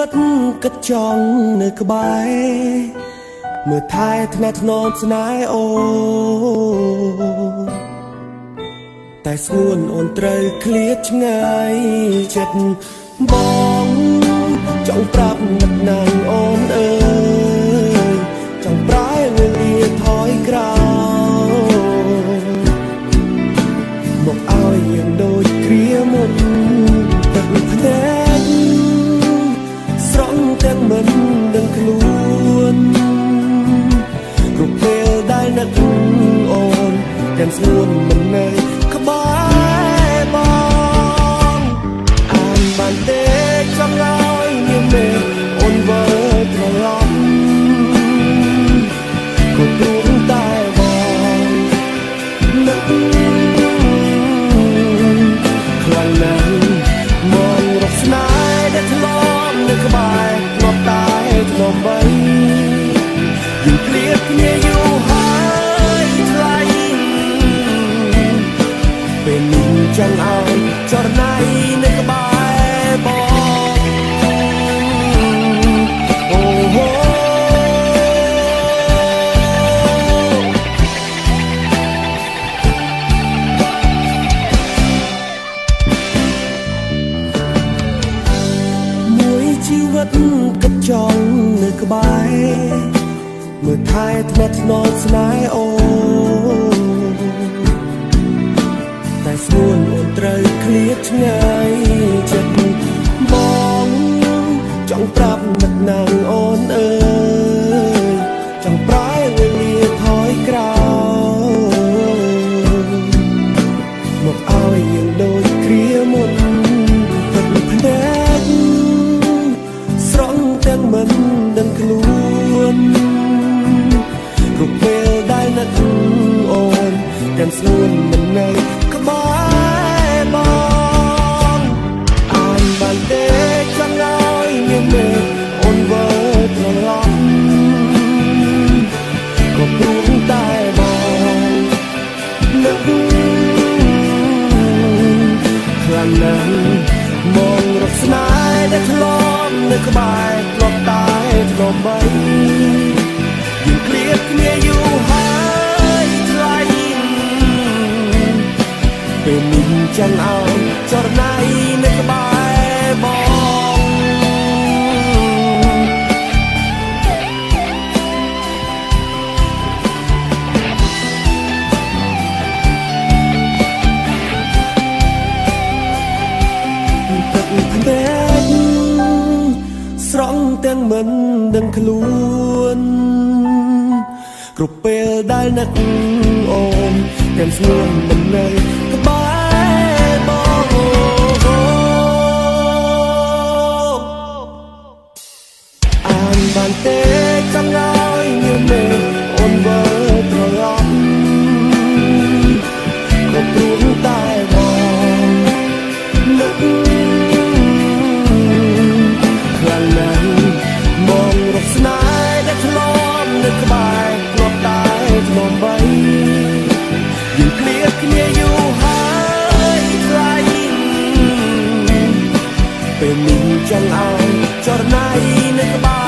វិតគិតចង់នៅក្បែរមើលថែថ្នាក់ថ្នមស្នេហ៍អូតែស្ងួនអូនត្រូវឃ្លាតឆ្ងាយចិត្តបងចង់ប្រាប់នឹកណាងអូនអើយចង់ប្រែវេលាថយក្រោយមកឲ្យយើងដូចគ្រាមុនទឹកភ្នែកស្រង់ទាំងមិនដឹងខ្លួនគ្រប់ពេលដែលនឹកអូនទាំងស្ងួនមិននៅក្បែរបងអានបានទេចង់ឲ្យមានមេអូនវិលត្រឡប់ក៏ព្រោះតែបងនឹកខ្លាំងណាស់មองរកស្នេហ៍ដែលធ្លាប់នៅក្បែរធ្លាប់តែធ្លាប់បីយើងឃ្លាតគ្នាយូរហើយថ្លៃពេលនេះចង់ឲ្យចរណៃនៅក្បែរបងអូហូ មួយជីវិតគិតចង់នៅក្បែរមើលថែថ្នាក់ថ្នមស្នេហ៍អូនតែស្ងួនអូនត្រូវឃ្លាតឆ្ងាយចិត្តបងចង់ប្រាប់នឹកណាងអូនអើយចង់ប្រែវេលាថយក្រោយមកឲ្យយើងដូចគ្រាមុនទឹកភ្នែកស្រង់ទាំងមិនដឹងខ្លួនគ្រប់ពេលដែលនឹកអូនទាំងស្ងួនមិននៅក្បែរបងអានបានទេចង់ឲ្យមានមេអូនវិលត្រឡប់ក៏ព្រោះតែបងនឹកខ្លាំងណាស់មองរកស្នេហ៍ដែលធ្លាប់នៅក្បែរធ្លាប់តែធ្លាប់បីយើងឃ្លាតគ្នាយូរហើយថ្លៃពេលនេះចង់ឲ្យចរណៃនៅក្បែរបងទឹកភ្នែកស្រង់ទាំងមិនដឹងខ្លួនគ្រប់ពេលដែលនឹកអូនទាំងស្ងួនមិននៅក្បែរបងអានបានទេចង់ឲ្យមានមេអូនវិលត្រឡប់ក៏ព្រោះតែបងនឹកខ្លាំងណាស់មองរកស្នេហ៍ដែលធ្លាប់នៅក្បែរធ្លាប់តែធ្លាប់បីយើងឃ្លាតគ្នាយូរហើយថ្លៃពេលនេះចង់ឲ្យចរណៃនៅក្បែ